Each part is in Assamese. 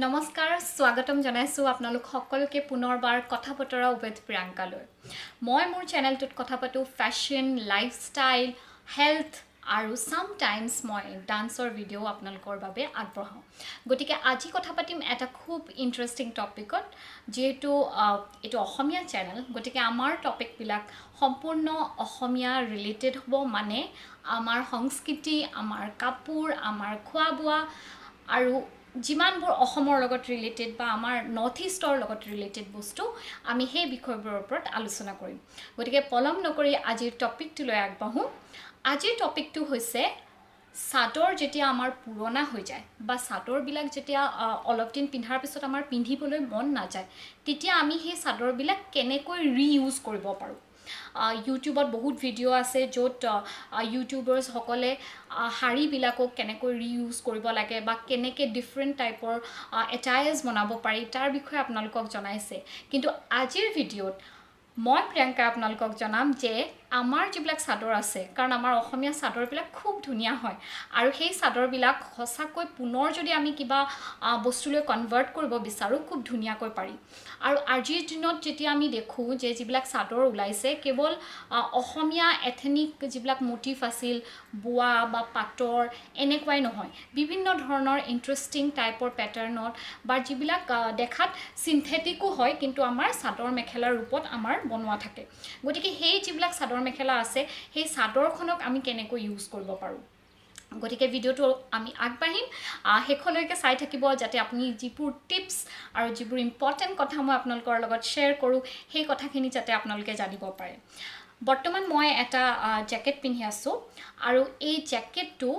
নমস্কাৰ, স্বাগতম জনাইছোঁ আপোনালোক সকলোকে পুনৰবাৰ কথা বতৰা উইথ প্ৰিয়ংকালৈ। মই মোৰ চেনেলটোত কথা পাতোঁ ফেশ্বন, লাইফষ্টাইল, হেল্থ আৰু ছামটাইমছ মই ডান্সৰ ভিডিঅ' আপোনালোকৰ বাবে আগবঢ়াওঁ। গতিকে আজি কথা পাতিম এটা খুব ইণ্টাৰেষ্টিং টপিকত। যিহেতু এইটো অসমীয়া চেনেল, গতিকে আমাৰ টপিকবিলাক সম্পূৰ্ণ অসমীয়া ৰিলেটেড হ'ব, মানে আমাৰ সংস্কৃতি, আমাৰ কাপোৰ, আমাৰ খোৱা বোৱা আৰু যিমানবোৰ অসমৰ লগত ৰিলেটেড বা আমাৰ নৰ্থ ইষ্টৰ লগত ৰিলেটেড বস্তু, আমি সেই বিষয়বোৰৰ ওপৰত আলোচনা কৰিম। গতিকে পলম নকৰি আজিৰ টপিকটোলৈ আগবাঢ়োঁ। আজিৰ টপিকটো হৈছে চাদৰ যেতিয়া আমাৰ পুৰণা হৈ যায় বা চাদৰবিলাক যেতিয়া অলপ দিন পিন্ধাৰ পিছত আমাৰ পিন্ধিবলৈ মন নাযায়, তেতিয়া আমি সেই চাদৰবিলাক কেনেকৈ ৰিইউজ কৰিব পাৰোঁ। ইউটিউবত বহুত ভিডিঅ' আছে য'ত ইউটিউবাৰ্ছসকলে শাৰীবিলাকক কেনেকৈ ৰিইউজ কৰিব লাগে বা কেনেকৈ ডিফাৰেণ্ট টাইপৰ এটায়াৰ্ছ বনাব পাৰি, তাৰ বিষয়ে আপোনালোকক জনাইছে। কিন্তু আজিৰ ভিডিঅ'ত মই প্ৰিয়ংকা আপোনালোকক জনাম যে আমাৰ যিবিলাক চাদৰ আছে, কাৰণ আমাৰ অসমীয়া চাদৰবিলাক খুব ধুনীয়া হয় আৰু সেই চাদৰবিলাক সঁচাকৈ পুনৰ যদি আমি কিবা বস্তুলৈ কনভাৰ্ট কৰিব বিচাৰোঁ, খুব ধুনীয়াকৈ পাৰি। আৰু আজিৰ দিনত যেতিয়া আমি দেখোঁ যে যিবিলাক চাদৰ ওলাইছে, কেৱল অসমীয়া এথেনিক যিবিলাক মটিফ আছিল, বোৱা বা পাটৰ এনেকুৱাই নহয়, বিভিন্ন ধৰণৰ ইণ্টাৰেষ্টিং টাইপৰ পেটাৰ্ণত বা যিবিলাক দেখাত চিন্থেটিকো হয়, কিন্তু আমাৰ চাদৰ মেখেলাৰ ৰূপত আমাৰ বনোৱা থাকে। গতিকে সেই যিবিলাক চাদৰ মেখেলা আছে, সেই চাদৰখনক আমি কেনেকৈ ইউজ কৰিব পাৰোঁ। গতিকে ভিডিঅ'টো আমি আগবাঢ়িম, শেষলৈকে চাই থাকিব, যাতে আপুনি যিবোৰ টিপছ আৰু যিবোৰ ইম্পৰ্টেণ্ট কথা মই আপোনালোকৰ লগত শ্বেয়াৰ কৰোঁ, সেই কথাখিনি যাতে আপোনালোকে জানিব পাৰে। বৰ্তমান মই এটা জেকেট পিন্ধি আছোঁ আৰু এই জেকেটটো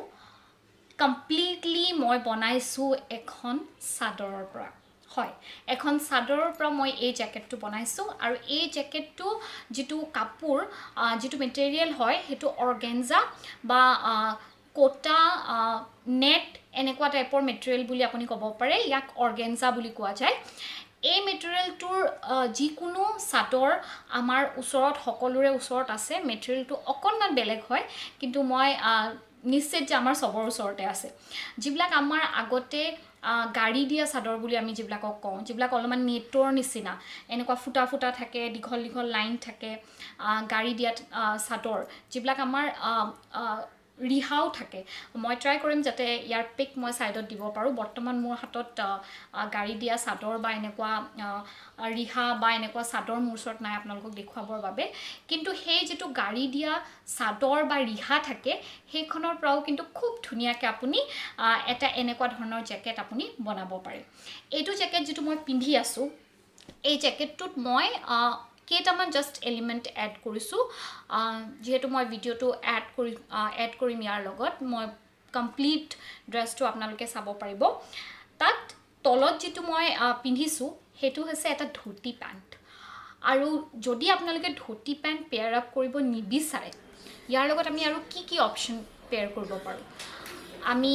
কমপ্লিটলি মই বনাইছোঁ এখন চাদৰৰ পৰা। হয়, এখন চাদৰৰ পৰা মই এই জেকেটটো বনাইছোঁ আৰু এই জেকেটটো যিটো কাপোৰ, যিটো মেটেৰিয়েল হয়, সেইটো অৰ্গেঞ্জা বা কোটা নেট এনেকুৱা টাইপৰ মেটেৰিয়েল বুলি আপুনি ক'ব পাৰে। ইয়াক অৰ্গেঞ্জা বুলি কোৱা যায়। এই মেটেৰিয়েলটোৰ যিকোনো চাদৰ আমাৰ ওচৰত, সকলোৰে ওচৰত আছে। মেটেৰিয়েলটো অকণমান বেলেগ হয়, কিন্তু মই নিশ্চিত যে আমাৰ চবৰ ওচৰতে আছে। যিবিলাক আমাৰ আগতে গাড়ী দিয়া চাদৰ বুলি আমি যিবিলাকক কওঁ, যিবিলাক অলপমান নেটৰ নিচিনা এনেকুৱা ফুটা ফুটা থাকে, দীঘল দীঘল লাইন থাকে, গাড়ী দিয়া চাদৰ যিবিলাক আমাৰ ৰিহাও থাকে। মই ট্ৰাই কৰিম যাতে ইয়াৰ পিক মই ছাইডত দিব পাৰোঁ। বৰ্তমান মোৰ হাতত গাড়ী দিয়া চাদৰ বা এনেকুৱা ৰিহা বা এনেকুৱা চাদৰ মোৰ ওচৰত নাই আপোনালোকক দেখুৱাবৰ বাবে। কিন্তু সেই যিটো গাড়ী দিয়া চাদৰ বা ৰিহা থাকে, সেইখনৰ পৰাও কিন্তু খুব ধুনীয়াকৈ আপুনি এটা এনেকুৱা ধৰণৰ জেকেট আপুনি বনাব পাৰে। এইটো জেকেট যিটো মই পিন্ধি আছোঁ, এই জেকেটটোত মই কেইটামান জাষ্ট এলিমেণ্ট এড কৰিছোঁ। যিহেতু মই ভিডিঅ'টো এড কৰিম ইয়াৰ লগত, মই কমপ্লিট ড্ৰেছটো আপোনালোকে চাব পাৰিব। তাত তলত যিটো মই পিন্ধিছোঁ, সেইটো হৈছে এটা ধুতি পেণ্ট। আৰু যদি আপোনালোকে ধুতি পেণ্ট পেয়াৰ আপ কৰিব নিবিচাৰে, ইয়াৰ লগত আমি আৰু কি কি অপশ্যন পেয়াৰ কৰিব পাৰোঁ? আমি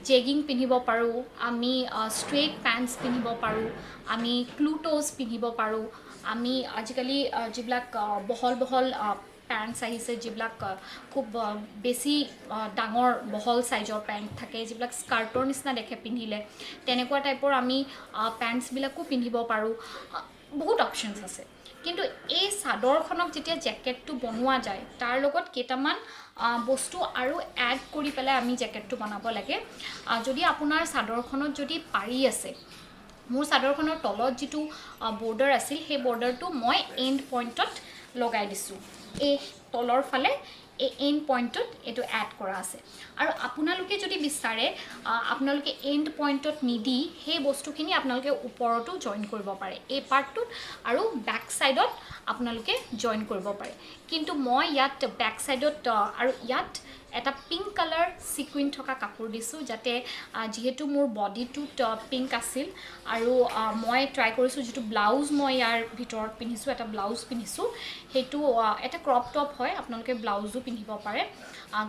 জেগিং পিন্ধিব পাৰোঁ, আমি ষ্ট্ৰেইট পেণ্টছ পিন্ধিব পাৰোঁ, আমি ক্লুট'জ পিন্ধিব পাৰোঁ। আমি আজিকালি যিবিলাক বহল বহল পেণ্টছ আহিছে, যিবিলাক খুব বেছি ডাঙৰ বহল চাইজৰ পেণ্ট থাকে, যিবিলাক স্কাৰ্টৰ নিচিনা দেখে পিন্ধিলে, তেনেকুৱা টাইপৰ আমি পেণ্টছবিলাকো পিন্ধিব পাৰোঁ। বহুত অপশ্যনছ আছে। কিন্তু এই চাদৰখনক যেতিয়া জেকেটটো বনোৱা যায়, তাৰ লগত কেইটামান বস্তু আৰু এড কৰি পেলাই আমি জেকেটটো বনাব লাগে। যদি আপোনাৰ চাদৰখনত যদি পাৰি আছে, মোৰ চাদৰখনৰ তলত যিটো বৰ্ডাৰ আছিল, সেই বৰ্ডাৰটো মই এণ্ড পইণ্টত লগাই দিছোঁ। এই তলৰ ফালে এই এণ্ড পইণ্টটোত এইটো এড কৰা আছে। আৰু আপোনালোকে যদি বিচাৰে, আপোনালোকে এণ্ড পইণ্টত নিদি সেই বস্তুখিনি আপোনালোকে ওপৰতো জইন কৰিব পাৰে, এই পাৰ্টটোত আৰু বেক ছাইডত আপোনালোকে জইন কৰিব পাৰে। কিন্তু মই ইয়াত বেক ছাইডত আৰু ইয়াত এটা পিংক কালাৰ চিকুইন থকা কাপোৰ দিছোঁ, যাতে যিহেতু মোৰ বডিটোত পিংক আছিল আৰু মই ট্ৰাই কৰিছোঁ, যিটো ব্লাউজ মই ইয়াৰ ভিতৰত পিন্ধিছোঁ, এটা ব্লাউজ পিন্ধিছোঁ, সেইটো এটা ক্ৰপ টপ হয়, আপোনালোকে ব্লাউজো পিন্ধিব পাৰে।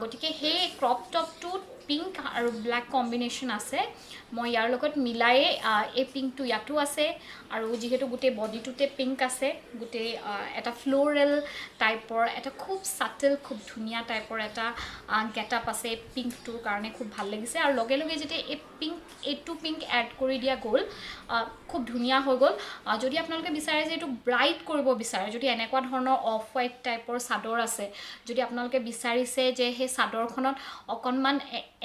গতিকে সেই ক্ৰপ টপটোত পিংক আৰু ব্লেক কম্বিনেশ্যন আছে, মই ইয়াৰ লগত মিলায়ে এই পিংকটো ইয়াতো আছে। আৰু যিহেতু গোটেই বডিটোতে পিংক আছে, গোটেই এটা ফ্ল'ৰেল টাইপৰ এটা খুব চাটেল, খুব ধুনীয়া টাইপৰ এটা গেট আপ আছে। পিংকটোৰ কাৰণে খুব ভাল লাগিছে। আৰু লগে লগে যেতিয়া এই পিংক, এইটো পিংক এড কৰি দিয়া গ'ল, খুব ধুনীয়া হৈ গ'ল। যদি আপোনালোকে বিচাৰে যে এইটো ব্ৰাইট কৰিব বিচাৰে, যদি এনেকুৱা ধৰণৰ অফ হোৱাইট টাইপৰ চাদৰ আছে, যদি আপোনালোকে বিচাৰিছে যে সেই চাদৰখনত অকণমান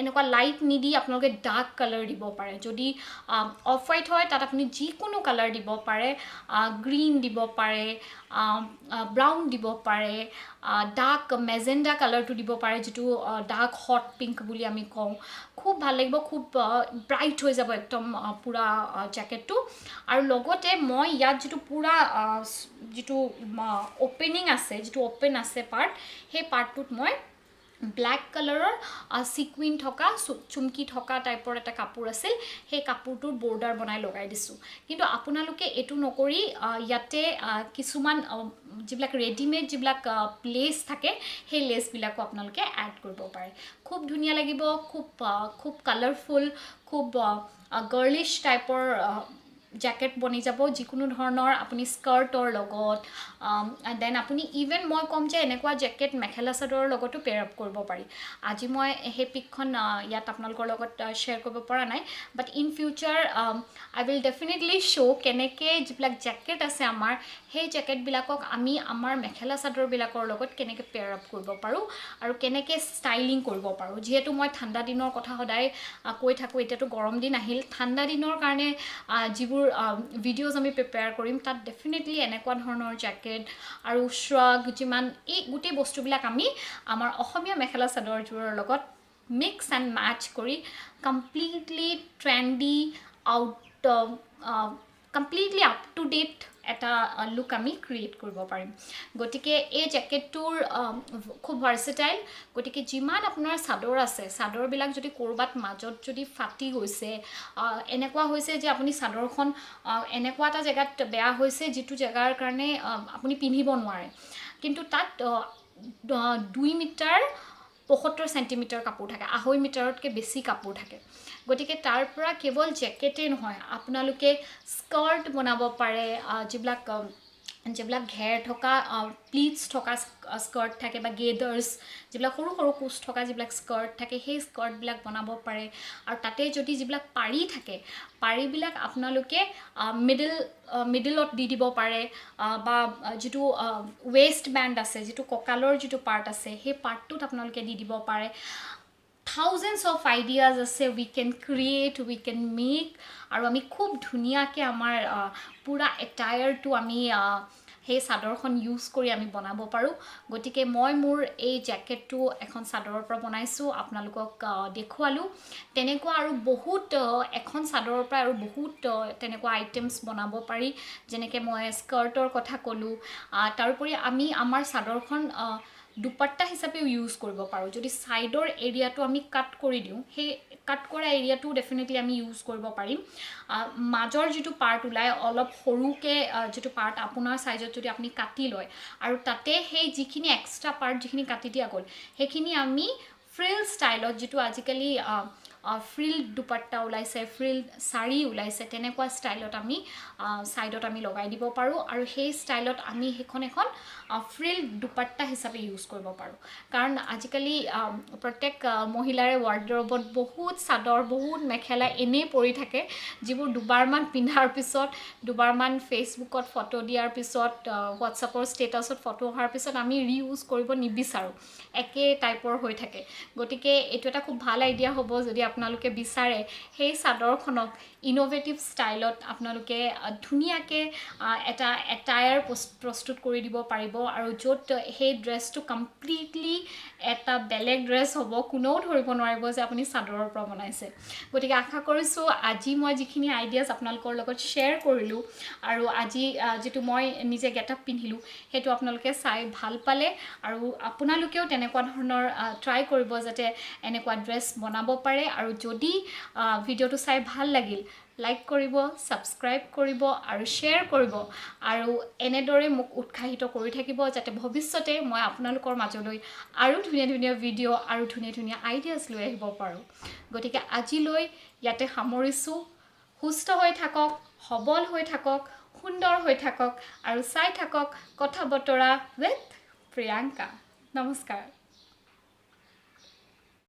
এনেকুৱা লাইট নিদি আপোনালোকে ডাৰ্ক কালাৰ দিব পাৰে। যদি অফ হোৱাইট হয়, তাত আপুনি যিকোনো কালাৰ দিব পাৰে, গ্ৰীণ দিব পাৰে, ব্ৰাউন দিব পাৰে, ডাৰ্ক মেজেণ্ডা কালাৰটো দিব পাৰে, যিটো ডাৰ্ক হট পিংক বুলি আমি কওঁ। খুব ভাল লাগিব, খুব ব্ৰাইট হৈ যাব একদম পূৰা জেকেটটো। আৰু লগতে মই ইয়াত যিটো পূৰা যিটো অ'পেনিং আছে, যিটো অ'পেন আছে পাৰ্ট, সেই পাৰ্টটোত মই ব্লেক কালাৰৰ চিকুইন থকা, চুমকি থকা টাইপৰ এটা কাপোৰ আছিল, সেই কাপোৰটোৰ বৰ্ডাৰ বনাই লগাই দিছোঁ। কিন্তু আপোনালোকে এইটো নকৰি ইয়াতে কিছুমান যিবিলাক ৰেডিমেড যিবিলাক লেচ থাকে, সেই লেচবিলাকো আপোনালোকে এড কৰিব পাৰে। খুব ধুনীয়া লাগিব, খুব কালাৰফুল, খুব গাৰ্লিছ টাইপৰ জেকেট বনি যাব। যিকোনো ধৰণৰ আপুনি স্কাৰ্টৰ লগত, then আপুনি ইভেন মই ক'ম যে এনেকুৱা জেকেট মেখেলা চাদৰৰ লগতো পেয়াৰ আপ কৰিব পাৰি। আজি মই সেই পিকখন ইয়াত আপোনালোকৰ লগত শ্বেয়াৰ কৰিব পৰা নাই, but in future I will definitely show কেনেকৈ যিবিলাক জেকেট আছে আমাৰ, সেই জেকেটবিলাকক আমি আমাৰ মেখেলা চাদৰবিলাকৰ লগত কেনেকৈ পেয়াৰ আপ কৰিব পাৰোঁ আৰু কেনেকৈ ষ্টাইলিং কৰিব পাৰোঁ। যিহেতু মই ঠাণ্ডা দিনৰ কথা সদায় কৈ থাকোঁ, এতিয়াতো গৰম দিন আহিল, ঠাণ্ডা দিনৰ কাৰণে যিবোৰ ভিডিঅ'জ আমি প্ৰিপেয়াৰ কৰিম, তাত ডেফিনেটলি এনেকুৱা ধৰণৰ জেকেট আৰু শ্ৰাগ, যিমান এই গোটেই বস্তুবিলাক আমি আমাৰ অসমীয়া মেখেলা চাদৰযোৰৰ লগত মিক্স এণ্ড মেটচ কৰি completely trendy out, completely up to date এটা লুক আমি ক্ৰিয়েট কৰিব পাৰিম। গতিকে এই জেকেটটোৰ খুব ভাৰ্চেটাইল। গতিকে যিমান আপোনাৰ চাদৰ আছে, চাদৰবিলাক যদি ক'ৰবাত মাজত যদি ফাটি গৈছে, এনেকুৱা হৈছে যে আপুনি চাদৰখন এনেকুৱা এটা জেগাত বেয়া হৈছে যিটো জেগাৰ কাৰণে আপুনি পিন্ধিব নোৱাৰে, কিন্তু তাত 2 মিটাৰ 75 চেণ্টিমিটাৰ কাপোৰ থাকে, 2.5 মিটাৰতকৈ বেছি কাপোৰ থাকে। গতিকে তাৰ পৰা কেৱল জেকেটেই নহয়, আপোনালোকে স্কাৰ্ট বনাব পাৰে। যিবিলাক ঘেৰ থকা, প্লিটছ থকা স্কাৰ্ট থাকে বা গেডাৰ্ছ, যিবিলাক সৰু সৰু কোচ থকা যিবিলাক স্কাৰ্ট থাকে, সেই স্কাৰ্টবিলাক বনাব পাৰে। আৰু তাতে যদি যিবিলাক পাৰি থাকে, পাৰিবিলাক আপোনালোকে মিডিলত দি দিব পাৰে বা যিটো ৱেষ্ট বেণ্ড আছে, যিটো কঁকালৰ যিটো পাৰ্ট আছে, সেই পাৰ্টটোত আপোনালোকে দি দিব পাৰে। থাউজেণ্ডছ অফ আইডিয়াজ আছে, we can create, we can make আৰু আমি খুব ধুনীয়াকৈ আমাৰ পূৰা এটায়াৰটো আমি সেই চাদৰখন ইউজ কৰি আমি বনাব পাৰোঁ। গতিকে মই মোৰ এই জেকেটটো এখন চাদৰৰ পৰা বনাইছোঁ, আপোনালোকক দেখুৱালোঁ। তেনেকুৱা আৰু বহুত এখন চাদৰৰ পৰা আৰু বহুত তেনেকুৱা আইটেমছ বনাব পাৰি, যেনেকৈ মই স্কাৰ্টৰ কথা ক'লোঁ। তাৰোপৰি আমি আমাৰ চাদৰখন দুপাট্টা হিচাপেও ইউজ কৰিব পাৰোঁ। যদি ছাইডৰ এৰিয়াটো আমি কাট কৰি দিওঁ, সেই কাট কৰা এৰিয়াটো ডেফিনেটলি আমি ইউজ কৰিব পাৰিম। মাজৰ যিটো পাৰ্ট ওলায়, অলপ সৰুকৈ যিটো পাৰ্ট আপোনাৰ ছাইজত যদি আপুনি কাটি লয় আৰু তাতে সেই যিখিনি এক্সট্ৰা পাৰ্ট যিখিনি কাটি দিয়া গ'ল, সেইখিনি আমি ফ্ৰিল ষ্টাইলত, যিটো আজিকালি ফ্ৰিল দুপাট্টা ওলাইছে, ফ্ৰিল শাৰী ওলাইছে, তেনেকুৱা ষ্টাইলত আমি ছাইডত আমি লগাই দিব পাৰোঁ আৰু সেই ষ্টাইলত আমি সেইখন এখন ফ্ৰিল দুপাট্টা হিচাপে ইউজ কৰিব পাৰোঁ। কাৰণ আজিকালি প্ৰত্যেক মহিলাৰে ৱাৰ্ডৰবত বহুত চাদৰ, বহুত মেখেলা এনেই পৰি থাকে, যিবোৰ দুবাৰমান পিন্ধাৰ পিছত, দুবাৰমান ফেচবুকত ফটো দিয়াৰ পিছত, হোৱাটছআপৰ ষ্টেটাছত ফটো অহাৰ পিছত আমি ৰিইউজ কৰিব নিবিচাৰোঁ, একে টাইপৰ হৈ থাকে। গতিকে এইটো এটা খুব ভাল আইডিয়া হ'ব, যদি আপোনালোকে বিচাৰে সেই চাদৰখনক ইন'ভেটিভ ষ্টাইলত আপোনালোকে ধুনীয়াকৈ এটা এটায়াৰ প্ৰস্তুত কৰি দিব পাৰিব আৰু য'ত সেই ড্ৰেছটো কমপ্লিটলি এটা বেলেগ ড্ৰেছ হ'ব, কোনেও ধৰিব নোৱাৰিব যে আপুনি চাদৰৰ পৰা বনাইছে। গতিকে আশা কৰিছোঁ আজি মই যিখিনি আইডিয়াছ আপোনালোকৰ লগত শ্বেয়াৰ কৰিলোঁ আৰু আজি যিটো মই নিজে গেটআপ পিন্ধিলোঁ, সেইটো আপোনালোকে চাই ভাল পালে আৰু আপোনালোকেও তেনেকুৱা ধৰণৰ ট্ৰাই কৰিব যাতে এনেকুৱা ড্ৰেছ বনাব পাৰে। আৰু যদি ভিডিঅ'টো চাই ভাল লাগিল, লাইক কৰিব, ছাবস্ক্ৰাইব কৰিব আৰু শ্বেয়াৰ কৰিব আৰু এনেদৰে মোক উৎসাহিত কৰি থাকিব, যাতে ভৱিষ্যতে মই আপোনালোকৰ মাজলৈ আৰু ধুনীয়া ধুনীয়া ভিডিঅ' আৰু ধুনীয়া ধুনীয়া আইডিয়াছ লৈ আহিব পাৰোঁ। গতিকে আজিলৈ ইয়াতে সামৰিছোঁ। সুস্থ হৈ থাকক, সবল হৈ থাকক, সুন্দৰ হৈ থাকক আৰু চাই থাকক কথা বতৰা উইথ প্ৰিয়ংকা। নমস্কাৰ।